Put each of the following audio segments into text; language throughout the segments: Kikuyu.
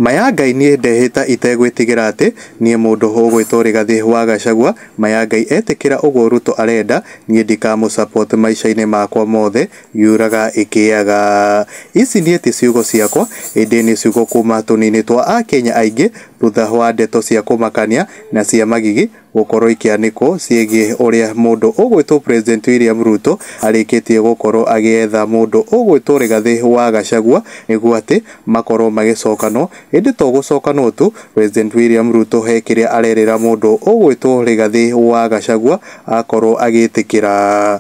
Maya Ngai niĩ ndehĩta itegwĩtigĩra atĩ niĩ mũndũ ũgwĩtwo Rigathĩ wa Gachagua. Maya Ngai etĩkĩra ũguo Ruto arenda, niĩ ndikamũ support maica-inĩ makwa mothe, yuraga ĩkĩaga. Ici niĩ ti ciugo ciakwa, ĩndĩ nĩ ciugo kuma tũnini twa akenya aingĩ thutha wa ndeto cia kũmakania na cia magigi gũkorwo ikĩanĩkwo ciĩgiĩ ũrĩa mũndũ ũgwĩtwo President William Ruto arĩkĩtie gũkorwo agĩetha mũndũ ũgwĩtwo Rigathĩ wa Gachagua nĩguo atĩ makorwo magĩcokanwo. Ĩndĩ to gũcokanwo tu, President William Ruto he kĩrĩa arerĩra mũndũ ũgwĩtwo Rigathĩ wa Gachagua akorwo agĩtĩkĩra.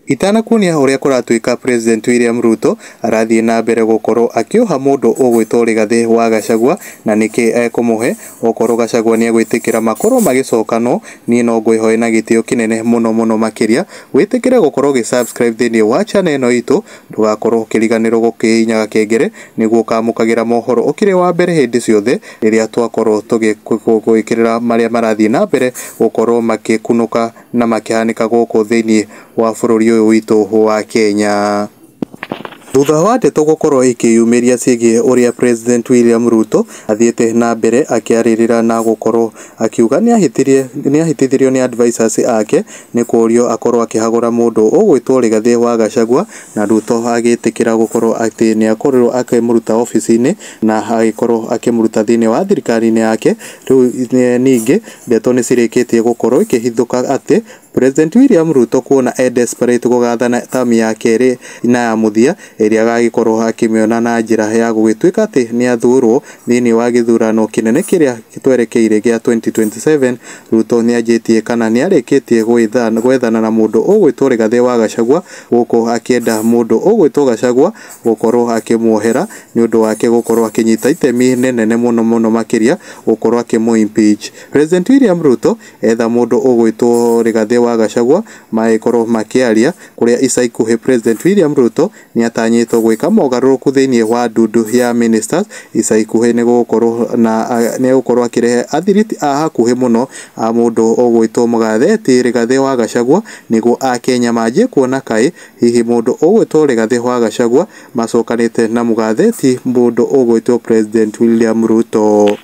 Itanakuonia ũrĩa kũratuĩka, President William Ruto arathiĩ na mbere gũkorwo akĩoha mũndũ ũgwĩtwo Rigathĩ wa Gachagua na nĩkĩ ekũmũhe okorwo Gachagua nĩegwĩtĩkĩra makorwo magĩcokanwo. Niĩ no ngwĩhoe na gĩtĩo kĩnene mũno mũno makĩria wĩtĩkĩre gũkorwo ũgĩ subscribe thĩinĩ wa channel ĩno itũ, ndũgakorwo ũkĩriganĩrwo gũkĩhihinya gakengere nĩguo ũkamũkagĩra mohoro ũkĩrĩ wa mbere hĩndĩ ciothe rĩrĩa twakorwo tũgĩkwĩkĩrĩra marĩa marathiĩ na mbere gũkorwo makĩkunũka na makĩhanĩka gũkũ thĩinĩ wa bũrũri ũyũ witũ wa Kenya. Thutha wa ndeto gũkorwo ikĩyumĩria ciĩgiĩ ũrĩa President William Ruto athiĩte na mbere akĩarĩrĩra na gũkorwo akiuga nĩahĩtithirio nĩ advisors ake nĩ kũũrio akorwo akĩhagũra mũndũ ũgwĩtwo Rigathĩ wa Gachagua, na Ruto agĩtĩkĩra gũkorwo atĩ nĩakorirwo akĩmũruta obici-inĩ na agĩkorwo akĩmũruta thĩinĩ wa thirikari-inĩ yake. Rĩu ningĩ ndeto nĩcirĩkĩtie gũkorwo ikĩhithũka atĩ President William Ruto kuona e desperate gũgathana tamu ya kerĩ na ya mũthia ĩrĩa agagĩkorwo akĩmĩona na njĩra ya gũgĩtuĩka atĩ nĩathurwo thĩinĩ wa gĩthurano kĩnene kĩrĩa twerekeire gĩa 2027. Ruto nĩanjĩtie kana nĩarĩkĩtie gwethana na mũndũ ũgwĩtwo Rigathĩ wa Gachagua, gũkũ akĩenda mũndũ ũgwĩtwo Gachagua gũkorwo akĩmuohera nĩ ũndũ wake gũkorwo akĩnyita itemi nene mũno mũno makĩria gũkorwo akĩmũ impeach. President William Ruto etha mũndũ ũgwĩtwo Rigathĩ wa Gachagua magĩkorwo makĩaria kũrĩa ica ikuhĩ President William Ruto nĩatanyĩtwo gwĩka mogarũrũku thĩinĩ wa ndundu ya ministers. Ica ikuhĩ nĩgũgũkorwo na nĩegũkorwo akĩrehe athiriti a hakuhĩ mũno a mũndũ ũgwĩtwo Mũgatheti Rigathĩ wa Gachagua nĩguo akenya manjie kuona kaĩ hihi mũndũ ũgwĩtwo Rigathĩ wa Gachagua macokanĩte na Mũgatheti mũndũ ũgwĩtwo President William Ruto.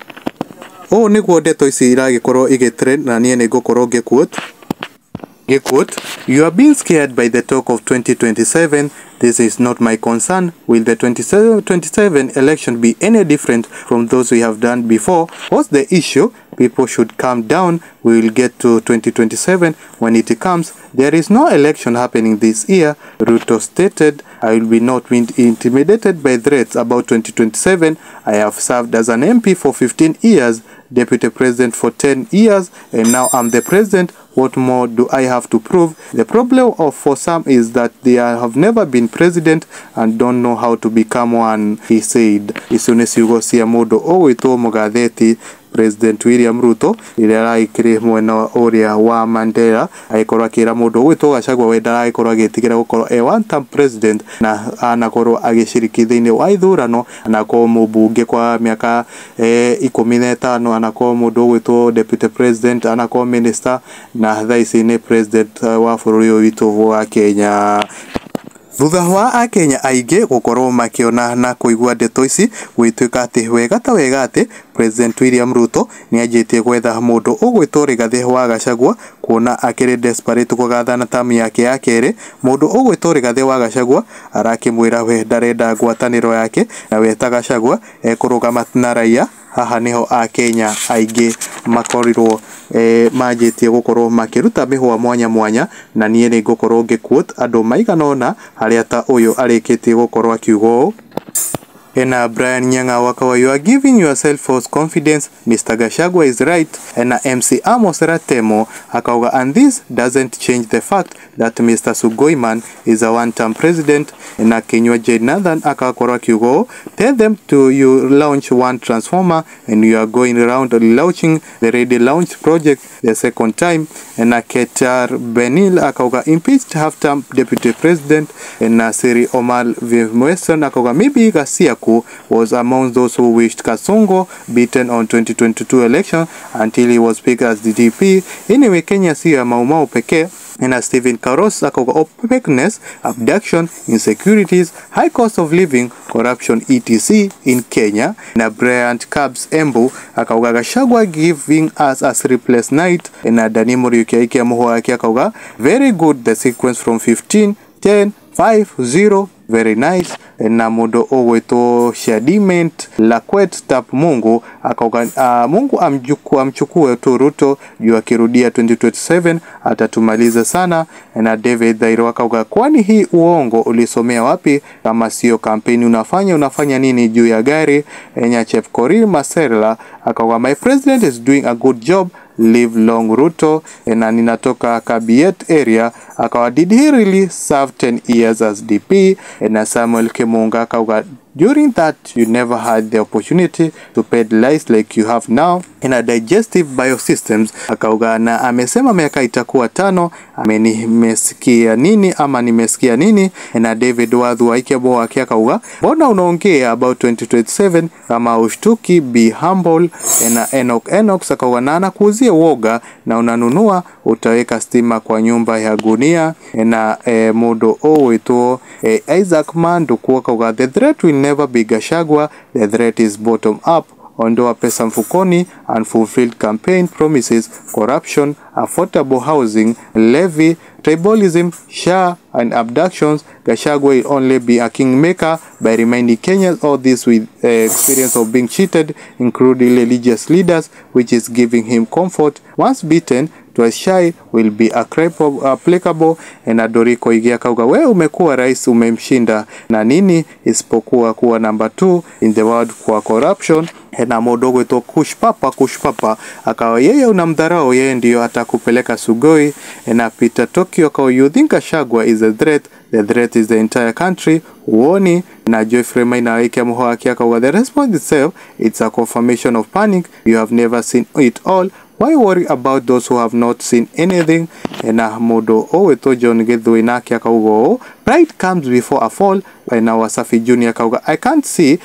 Ũũ nĩguo ndeto ici iragĩkorwo igĩ na niĩ nĩngũkorwo ngĩ quote, "You are being scared by the talk of 2027. This is not my concern. Will the 2027 election be any different from those we have done before? What's the issue? People should calm down. We will get to 2027 when it comes. There is no election happening this year," Ruto stated. "I will be not intimidated by threats about 2027. I have served as an MP for 15 years, deputy president for 10 years, and now I'm the president. What more do I have to prove? The problem of for some is that they have never been president and don't know how to become one," he said. Icio nĩ ciugo cia mũndũ ũgwĩtwo Mũgatheti President William Ruto rĩrĩa aragĩkĩrĩ mwena ũrĩa wa Mandera agĩkorwo akĩra mũndũ ũgwĩtwo Gachagua we ndaragĩkorwo agĩtigĩra gũkorwo e one term president na anakorwo agĩciriki thĩinĩ wa ithurano, anakorwo mũmbunge kwa mĩaka 15, anakorwo mũndũ ũgwĩtwo deputy president, anakorwo minister, na thaa ici nĩ president wa bũrũri ũyũ witũ wa Kenya. Thutha wa akenya aingĩ gũkorwo makĩona na kũigua ndeto ici gwĩtuĩka atĩ wega ta wega atĩ President William Ruto nĩanjĩtie gwetha mũndũ ũgwĩtwo Rigathĩ wa Gachagua kuona akĩrĩ desperate gũgathana tamu yake ya kerĩ. Mũndũ ũgwĩtwo Rigathĩ wa Gachagua arakĩmwĩra we ndarenda ngwatanĩro yake na we ta Gachagua ekũrũgama na raia. Haha niho akenya aingĩ makorirwo manjĩtie gũkorwo makĩruta mĩhũa mwanya mwanya, na niĩ nĩ ngũkorwo ngĩ quote andũ maigana ũna harĩa ta ũyũ arĩkĩtie gũkorwo akiuga ũũ. Ena Brian Nyanga wakawa, "You are giving yourself false confidence. Mr. Gachagua is right." Ena MC Amos Ratemo akauga, "And this doesn't change the fact that Mr. Sugoiman is a one-term president." Ena Kinyua J Nathan akakorwo akiuga ũũ, "Tell them to you launch one transformer and you are going around launching the ready launch project the second time." Ena Ketar Benil akauga, "Impeached half-term deputy president." Ena Siri Omar Vimweston akauga, "Maybe Gasiaku was among those who wished Kasongo beaten on 2022 election until he was picked as the DP. Anyway, Kenya sio ya Maumau pekee." Na Stephen Karos akauga opaqueness, abduction, insecurities, high cost of living, corruption etc in Kenya. Na Bryant Cubs Embu akauga Gachagua giving us a sleepless night. Na Dani Muriuki aikia muho wake akauga very good, the sequence from 15 10 5 0 very nice. Na mundu ugwitwo Shadiment Lakwet Tap Mungu akauga Mungu amchukue tu Ruto juu akirudia 2027 atatumaliza sana. Na David Dhairo akauga kwani hii uongo ulisomea wapi? Kama sio kampeni unafanya nini juu ya gari? Enya Chepkorir Maserla akauga my president is doing a good job, live long Ruto. Na ninatoka Kabiet area akawa did he really serve 10 years as DP? Na Samuel Kimunga akauga during that you never had the opportunity to pay lies like you have now. In a digestive biosystems akauga na amesema miaka itakuwa 5, nimesikia nini ama nimesikia nini? Na David Wadhu Aikebo wake akauga mbona unaongea about 2027 kama ushtuki, be humble. Na Enoch akauga na anakuuzia woga na unanunua, utaweka stima kwa nyumba ya gunia. Na mudo owetwo Isaac Mandu akauga the threat will never be Gachagua, the threat is bottom up. Ondoa pesa mfukoni, unfulfilled campaign promises, corruption, affordable housing, levy, tribalism, SHA and abductions. Gachagua will only be a kingmaker by reminding Kenyans all this with experience of being cheated, including religious leaders, which is giving him comfort. Once beaten, twice shy will be applicable. Na Doriko Igia akauga wewe umekuwa rais umemshinda na nini isipokuwa kuwa number 2 in the world kwa corruption. Na mudogo ito Kushpapa akawa yeye unamdharau, yeye ndiyo atakupeleka Sugoi. Na Peter Tokyo akawa you think Gachagua is a threat, the threat is the entire country, uoni. Na Geoffrey Maina aikia muho wake akauga the response itself, it's a confirmation of panic, you have never seen it all, why worry about those who have not seen anything? Na mudo oweto John Githui nake akauga pride comes before a fall. Na Wasafi Junior akauga I can see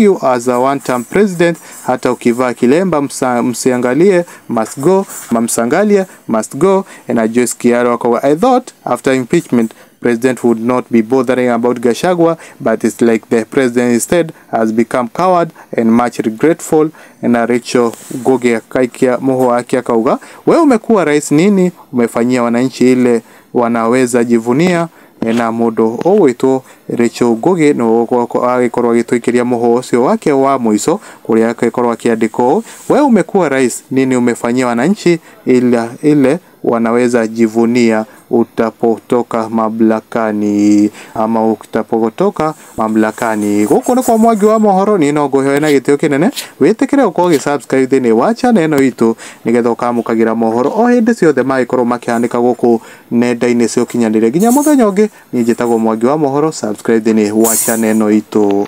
you as a one term president, hata ukivaa kilemba msiangalie, must go, mamsangalie must go. Na Joyce Kiaro akauga I thought after impeachment president would not be bothering about Gachagua, but it's like the president instead has become coward and much regretful. Na Rachel Goge akaikia muho wake akauga wewe umekuwa rais nini umefanyia wananchi ile wanaweza jivunia? Na mundu ugwitwo Rachel Ngugi no agikorwo agitwikiria muho ucio wake wa muico kuria akikorwo akiandika we umekuwa rais nini umefanyia wananchi ile wanaweza jivunia utapotoka mamlakani ama utapotoka mamlakani. Guku ni kwa Mwangi wa Mohoro ni no nguhe na gitio kinene witikire ukorwo ugi subscribe thiini wa channel ino itu nigetha ukamukagira mohoro o hindi ciothe magikorwo makihanika guku nenda-ini cia ukinyaniria nginya muthenya ungi. Ni njitagwo Mwangi wa Mohoro, subscribe thiini wa channel ino itu.